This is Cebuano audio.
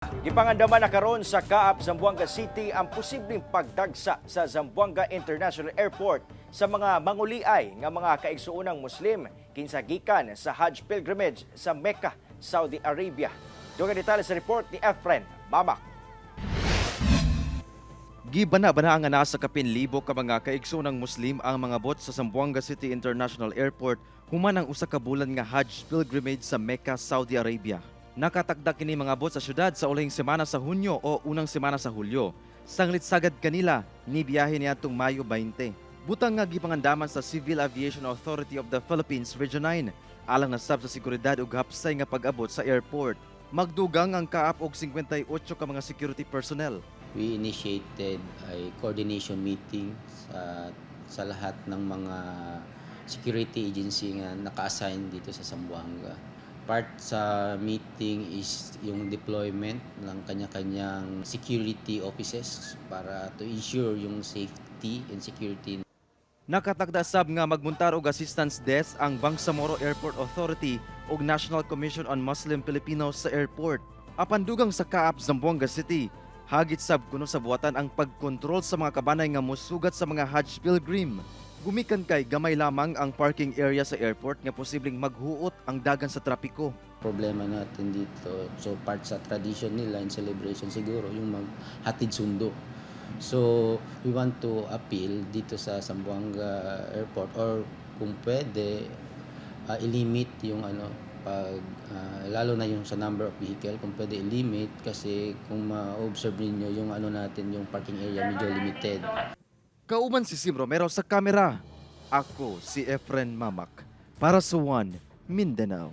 Gipangandaman na karon sa CAAP Zamboanga City ang posibleng pagdagsa sa Zamboanga International Airport sa mga manguliay nga mga kaigsuonang Muslim kinsa gikan sa Hajj pilgrimage sa Mecca, Saudi Arabia. Dugang detalye sa report ni Efren Mamak. Gibana-bana nga nasa kapin libo ka mga kaigsoonang Muslim ang mangabot sa Zamboanga City International Airport human ang usa ka bulan nga Hajj pilgrimage sa Mecca, Saudi Arabia. Nakatakda kini mangabot sa syudad sa ulahing semana sa Hunyo o unang semana sa Hulyo. Sanglit sagad kanila ni biyahe niadtong Mayo 20. Butang nga gipangandaman sa Civil Aviation Authority of the Philippines Region 9 alang na sab sa seguridad ug hapsay nga pag-abot sa airport. Magdugang ang CAAP og 58 ka mga security personnel. We initiated a coordination meeting sa lahat ng mga security agency nga naka-assign dito sa Zamboanga. Part sa meeting is yung deployment ng kanya-kanyang security offices para to ensure yung safety and security. Nakatakda sab nga magmuntar og assistance desk ang Bangsamoro Airport Authority ug National Commission on Muslim Filipinos sa airport. Apan dugang sa CAAP Zamboanga City, hagit sab kuno sa buhatan ang pagkontrol sa mga kabanay nga mosugat sa mga Hajj pilgrim. Gumikan kay gamay lamang ang parking area sa airport nga posibleng maghuot ang dagan sa trapiko. Problema natin dito, so part sa tradition nila and celebration siguro, yung maghatid sundo. So, we want to appeal dito sa Zamboanga Airport or kung pwede, ilimit yung ano, pag lalo na yung sa number of vehicle, kung pwede i-limit kasi kung ma-observe ninyo yung ano natin, yung parking area medyo limited. Kauban si Sim Romero sa kamera. Ako si Efren Mamak para sa One Mindanao.